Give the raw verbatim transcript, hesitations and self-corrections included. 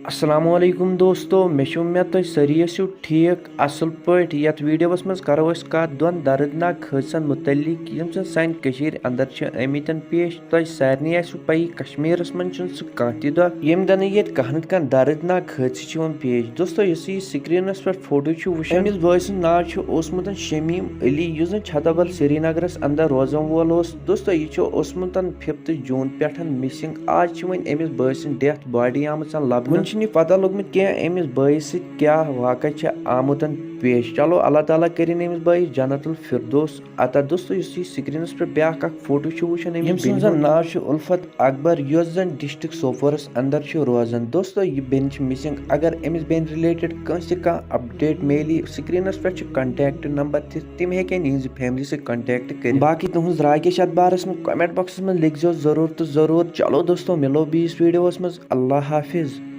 السلام علیکم دوستو، مےٚ چھِ اُمید تُہۍ سٲری ٲسِو ٹھیٖک اَصٕل پٲٹھۍ۔ یَتھ ویٖڈیوَس منٛز کَرو أسۍ کَتھ دۄن دَردناک حٲدثَن مُتعلِق، یِم زَن سانہِ کٔشیٖرِ اَندَر چھِ آمٕتۍ پیش۔ تۄہہِ سارنٕے آسِوٕ پَیی، کشمیٖرَس منٛز چھُنہٕ سُہ کانٛہہ تہِ دۄہ ییٚمہِ دۄہ نہٕ ییٚتہِ کانٛہہ نَتہٕ کانٛہہ دَردناک حٲدثہٕ چھُ یِوان پیش۔ دوستو، یُس یہِ screenَس پٮ۪ٹھ فوٹو چھُ وٕچھان، أمِس بٲے سُنٛد ناو چھُ اوسمُت شمیٖم علی، یُس زَن چھتابل سرینگرَس اَندَر روزَن وول اوس۔ دوستو، یہِ چھُ اوسمُت fifth June پٮ۪ٹھ missing۔ آز چھِ وۄنۍ أمِس بٲے سٕنٛز death body آمٕژ لَبنہٕ۔ وٕنہِ چھُنہٕ یہِ پتہ لوٚگمُت کینٛہہ أمِس بٲیِس سۭتۍ کیٛاہ واقعہ چھِ آمُت پیش۔ چلو، اللہ تعالیٰ کٔرِنۍ أمِس بٲیِس جنت الفردوس عطا۔ دوستو، یُس یہِ screenَس پٮ۪ٹھ بیٛاکھ اکھ فوٹو چھُ وٕچھان أمِس، ییٚمہِ سُنٛد زَن ناو چھُ الفت اکبر، یۄس زَن district سوپورَس اَندَر چھِ روزان۔ دوستو، یہِ بیٚنہِ چھِ missing۔ اگر أمِس بیٚنہِ related کٲنٛسہِ تہِ کانٛہہ update میلی، screenَس پٮ۪ٹھ چھِ contact number تہِ، تِم ہیٚکن یِہنٛزِ family سۭتۍ contact کٔرِتھ۔ باقٕے تُہنٛز راے کیٛاہ چھِ اَتھ بارَس منٛز؟ Comment boxَس منٛز لیکھزیو ضروٗر تہٕ ضروٗر۔ چلو دوستو، مِلو بیٚیِس ویٖڈیوَس منٛز۔ اللہ حافظ۔